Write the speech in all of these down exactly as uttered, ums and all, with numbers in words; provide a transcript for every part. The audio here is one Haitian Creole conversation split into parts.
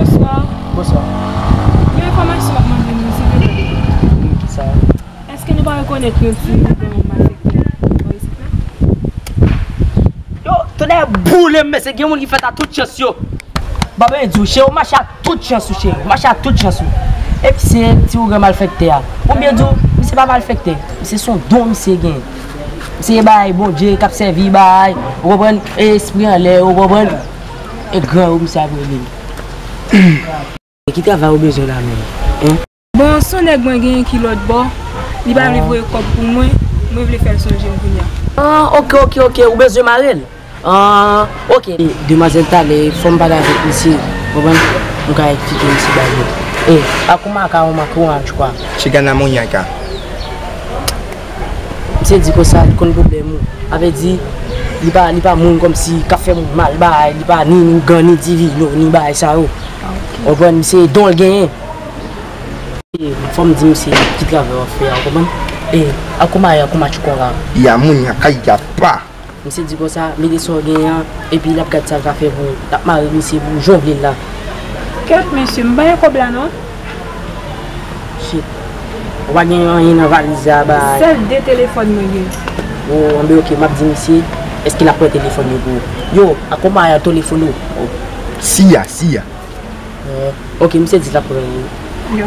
Bonswa. Bonswa. Yon enfòmasyon m ap mande nou, silvouplè. Wi, ki sa? Èske nou pa rekonèt yon ti granmoun malfektè bò isit la? Yo, tonnè boule m, mesye, gen moun ki fèt a tout chans yo. Baba di w, cheri, w mache a tout chans ou, cheri. W mache a tout chans ou. Epi se ti ougan malfektè a. Oubyen di w, misye pa malfektè. Misye se yon don misye gen. Misye bay Bondye k ap sèvi bay, ou konprann, e espri anlè, ou konprann. E gran yo misye ap rele. E ki travay ou bezwen la menm? Hein? Bon, se yon nèg mwen genyen ki lòtbò. Li pa vle voye kòb pou mwen. Mwen vle fè l sonje m kounye a. Ah, ok, ok, ok. Ou bezwen mare l? Ah, ok. E, demwazèl talè, fò m pale avèk misye. Konprann? M ka eksplike misye bagay. E, akuma ka ou ma kwa, tu kwa. Chigana monyaka. Misye di konsa, li konn pwoblèm ou. Sa vle di, li pa, li pa moun kòmsi k ap fè moun mal, bagay, li pa ni ougan, ni divino, ni bagay sa yo. Ou konprann, misye don l genyen. E, fò m di misye ki travay w ap fè a, ou konprann? E, akuma, akuma, tu kwa. Ya moun, ya kay, ya pa. Misye di konsa, mete sa w genyen an, epi l ap gad sa l ka fè pou ou. L ap mare misye pou ou, jan w vle l la. Kèt, mesye, m pa gen kòb la, non. Shit. Ou pa gen anyen nan valiz la, bay? Sèl de telefòn mwen gen. O, anben, ok, m ap di misye, èske l ap pran telefòn yo pou ou? Yo, akoma a telefòn ou. O. Siya, siya. Eh, ok, misye di l ap pran yo. Yo.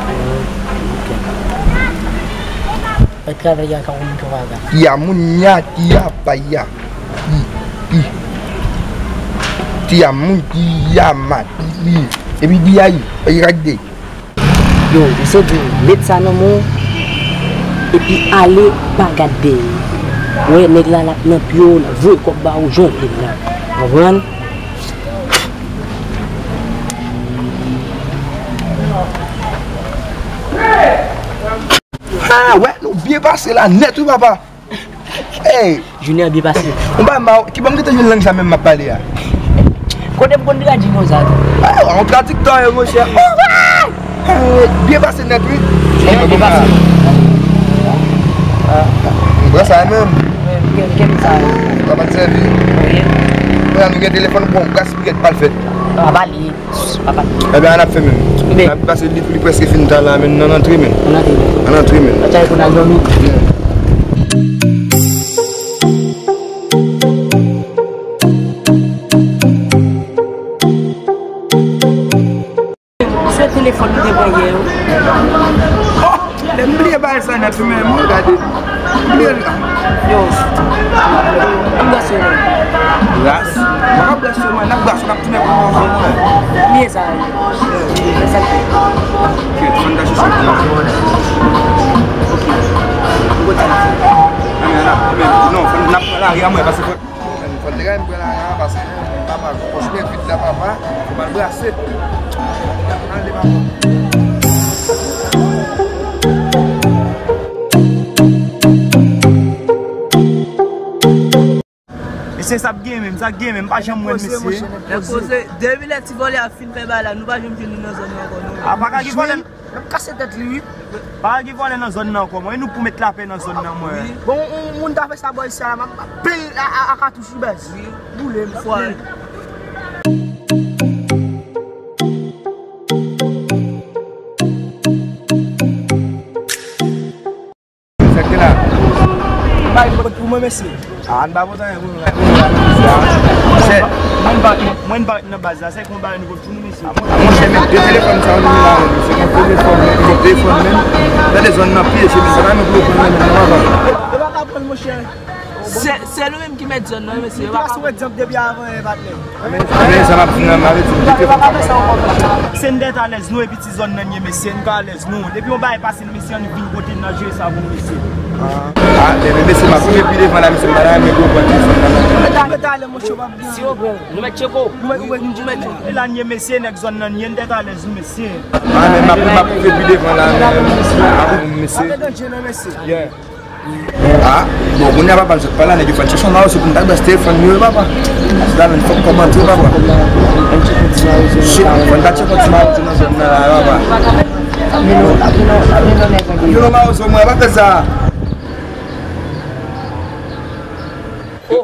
Eh, ok. Fè travay a ka ou moun ki pa ka. Ti a moun nya, ti a pa ya. Ti, ti. Ti a moun, ti a ma, ti, ti. Epi di a yi, pa yi ragde. Yo, misye di, met sa nan men w, epi ale, pa gad dèyè. Ou wè, nèg la, l ap nan pye w, l ap voye kòb ba ou, jan w vle l la. Konprann? Ah, wè, nou byen pase la nèt, wi, papa. Hey! Junior byen pase. Ou pa ma, ki ban m te jwenn lang sa menm m ap pale a? Kote m konn byen di konsa tou? Ah, yon tradiktè, monchè. Hey, byen pase nèt, wi. Byen, byen pase. Ah, m pran sa menm. Wi, kel, kel sa? Sa pa t sèvi. Wi. Kounya nou gen telefòn, bon, gaspiyèt pa l fèt. A, pa li. Papa. Ebyen, an ap fè menm. Ebyen. N ap pase li, li prèske fin ta la, men n antre, men. An antre, men. An antre, men. Atya, pou n al dòmi. Yeah. Se telefòn nou te pran yè, wi. Oh! Lè m bliye bagay sa nèt wi, men mwen gade. M bliye l la. Yo. Ann brase yo, non. Brase? Mwen pa brase yo, mwen. N ap brase, n ap tounen pou mwen. Bliye sa, wi. Sa k fè? Ok, fò n ta chèche yon plan. Ok. Mwen konn sa n ap fè. Ann, ann ap, men, non, fò n ap pran lari a mwen, paske fò Fò n te ka menm pran lari a, paske, papa, pòch mwen vid la, papa, fò m al brase. Ale, papa. Mesye, sa ap gen menm, sa gen menm, m pa janm wè mesye. Nèg koze, depi lè ti vòlè a fin fè bagay la, nou pa janm jwenn li nan zòn nan ankò, non. A, pa ka gen vòlè. L ap kase tèt li, wi. Pa gen vòlè nan zòn nan ankò, mwen. E nou pou met lapè nan zòn nan, mwen. Bon, yon moun ta fè sa bò isi a la, m ap pil a, a, a katouch, wi, baz. Wi. Boule m. Fwa. Sa k te la? Bay vòt pou mwen, mesye. A, n pa pote anyen pou nou la. Monchè, mwen pa, mwen pa nan baz la, se konba nou pou nou, mesye. A, monchè, men de telefòn sa yo nou la, menm, se yon telefòn, men, yon telefòn, men. Gade zòn nan pyeje, men, sa pa menm pou yo pran, men, non, papa. Yo pa ka pran, monchè. Se, se nou menm ki mèt zòn nan, mesye. Yo pa ka pran. Egzanp, depi avan, patnè. Men, men sa m ap di nan, m ap di, m te fè sa. Se n tèt alèz nou, epi ti zòn nan ye, mesye, n ka alèz nou. Depi yon bagay pase n, mesye, ann vin kote n nan jere sa pou nou, mesye. Ah, ah, men, men, mesye, m ap vin pi devan la, mesye, m pa ta renmen konprann ti zòn nan, non. Mwen ta ale, monchè, w ap gen. Si w pran, nou mèt tcheko. Nou mèt, nou mèt, nou mèt tcheko. E la n ye, mesye, nèg zòn nan ye, n tèt alèz nou, mesye. Ah, men m ap, m ap vin pi devan la, men, ah, bon, mesye. Pa gen danje, non, mesye. Yeah. Ah, bon, kounye a papa m sot pa la, nèg yo fè n chèche yon mawozo pou n ta brase telefòn yo, papa. Se la menm fòk kòb antre, papa. Shit, fò n ta tcheke yon ti mawozo nan zòn nan la, papa. Yon mawozo, mwen, pa fè sa. Oh,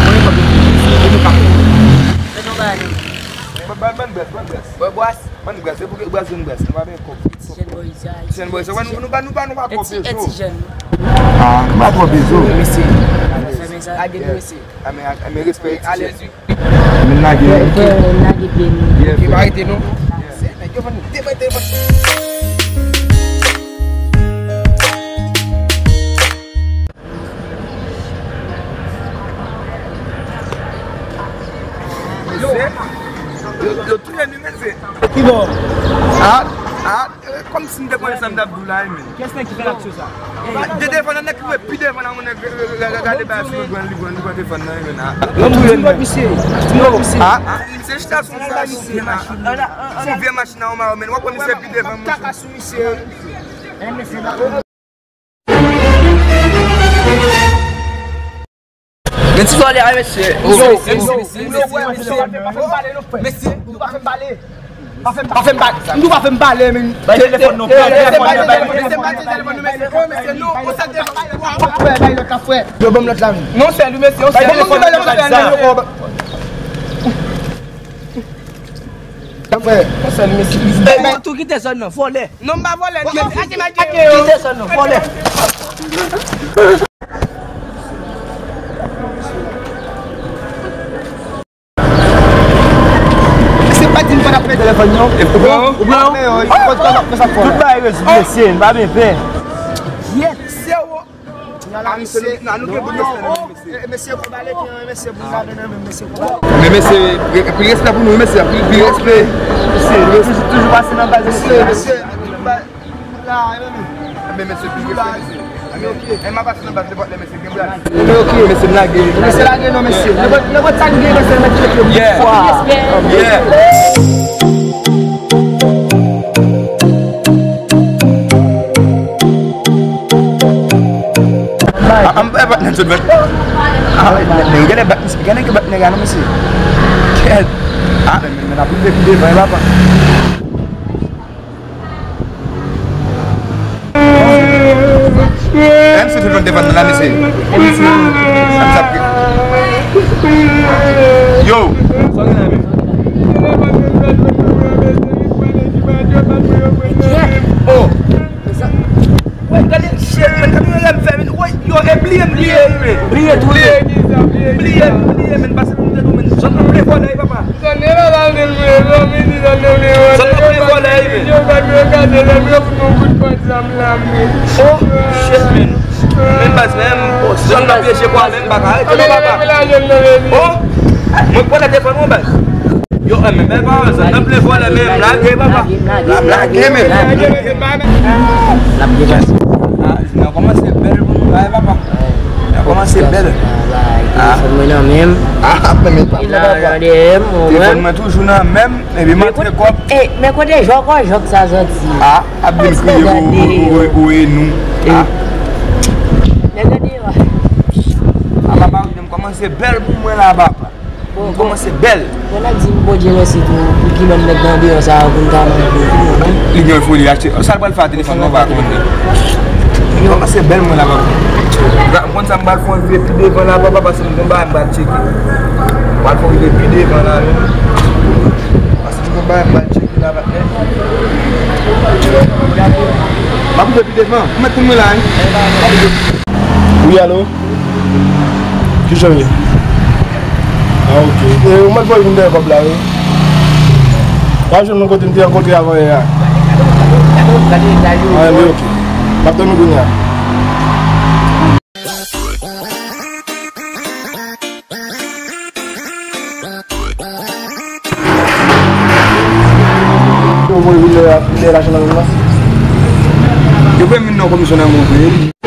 Mwen gen kòb yo pou nou, e nou ka fè. Fè nou bagay. Ban, ban, ban bwès, ban bwès. Bwè bwès. Ban bwès, e pou bwès vin bwès. Nou pa gen kòb. Ti jèn bò isit. Ti jèn bò isit. Nou, nou pa, nou pa, nou pa twò pezo. E ti jèn. Ah, nou pa twò pezo. Mesye. Fèmen sa. Lage nou, mesye. Ame, ame respè, ti jèn. Ame lage. Fè, fè, lage pye nou. Yeah, ok, pa rete non. Se nèg yo vann, te vann, te vann. Mesye, yo, yo touye nou, mesye. Ki bò? Ah, ah, eh, kòmsi m te konnen sa m t ap di w la, wi, men. Kiyès nèg ki fè aksyon sa? De devan nan nèg ki wè pi devan nan moun nèg, eh, eh, eh, gade ba sou gran li, gran li, gran devan nan, wi, men. Yo touye nou, mesye. Yo touye nou, mesye. Ah, ah, misye chita sou sa, misye. Son vye machin nan, w a wè, men w ap wè misye pi devan, mesye. Kaka sou misye. Men ti vòlè a, mesye. Yo, mesye, mesye, mesye, mesye, mesye. Mesye, nou pa fè m pale. Pa fè m, pa fè m pale. Nou pa fè m pale, men. Bay telefòn non, bay telefòn non, bay telefòn. Mesye, bay telefòn non, mesye. Oh, mesye, non, on sèl telefòn. Frè, bay lòt la, frè. Yo, ban m lòt la, men. Non, sèl, mesye, on sèl. Bay telefòn non, bay lòt la, men. Frè. On sèl, mesye. Ey, tou kite zòn nan, vòlè. Non, m pa vòlè, non, mesye. Ake, ake, ake, yo. Kite zòn nan, vòlè. Se pa di m pa t ap pran telefòn, non. Ou pran, ou pran, ou pran. Tout bagay rezoud, mesye, n pa byen pè. Yèt, se ou. Kounya la, mesye, nou gen bout respè nan men mesye. Mesye, pou pale, mesye, pou pale nan men mesye, pou pale. Men mesye, anpil respè pou nou, mesye, anpil, anpil respè. Mesye, nou toujou, toujou pase nan baz, mesye. Mesye, mesye, la, men mesye, toujou la, mesye. Men ok. E m ap pase nan baz nenpòt lè, mesye, gen blag. Men ok. Mesye, m lage. Mesye, lage non, mesye. Nenpòt, nenpòt sa nou gen, mesye, nou mèt tcheke yo. Yeah. Yeah. Ah, ah, m pa bat nèg sot vant. Ah, nèg, nèg, gade bat, gade nèg bat nèg a non, mesye. Kèt. Ah, men, men, men, n ap rive pi devan, e papa. Menm si tout moun te vann la, mesye. Yo. Oh. Wè, gade shit, men, gade yon rèv fè, men, wè, yo, e bliye m, bliye, bliye, bliye tou, bliye, bliye, bliye, men, pase pou m te tou, men, zòn nan ple vòlè, papa. Zòn nan pa mal, men, zòn nan ple vòlè, men. Yo, gade, yo gade, lè m yo fout yon kout pòt zam la, men. Oh, shit, men. Men, baz, men, oh, zòn nan pyeje kwa, men, m pa ka rete, non, papa. Oh, mwen konnen te fè nou, baz. Yo, eh, men, men, pa wè sa. Nan ple vòlè, men, m lage, papa. Lage, lage, men. L ap depase. Ah, jounen an kòmanse bèl pou nou la, papa. Jounen an kòmanse bèl. Ah, telefòn mwen nan men m. Ah, men, men, papa. Telefòn mwen toujou nan men m. Epi m antre kòb. Eh, men kote jòk, jòk sa soti? Ah, ap vin kriye ou, ou, ou, ou, e nou. Ah. Men gade yo. Ah, papa, jounen an kòmanse bèl pou mwen la, papa. Bon, bon, kòmanse bèl. Bon, n ap di Bondye mèsi tou pou ki bann nèg nan deyò sa yo pou n ka manje tou, non? Li gen foli achte. Sa l pral fè a telefòn nan, pa konnen. Kòmanse bèl mwen la, papa. M konn sa m pral fè yon rive pi devan la, papa, paske m gon bagay m pral tcheke. M pral fè yon rive pi devan la, wi. Paske m gon bagay m pral tcheke la, patnè. M ap rive pi devan. Ou mèt konn mwen la, wi. M ap rive. Wi, alo? Kijan w ye? Ah, ok. E, ou mèt voye vin dèyè kòb la, wi. W a jwenn mwen kote m te rankontre avan yè a. Ah, men ok. M ap tann ou kounye a. Yo voye vin dèyè, vin dèyè lajan nan men m nan. Yo voye m vin nan komisyon nan men w vre.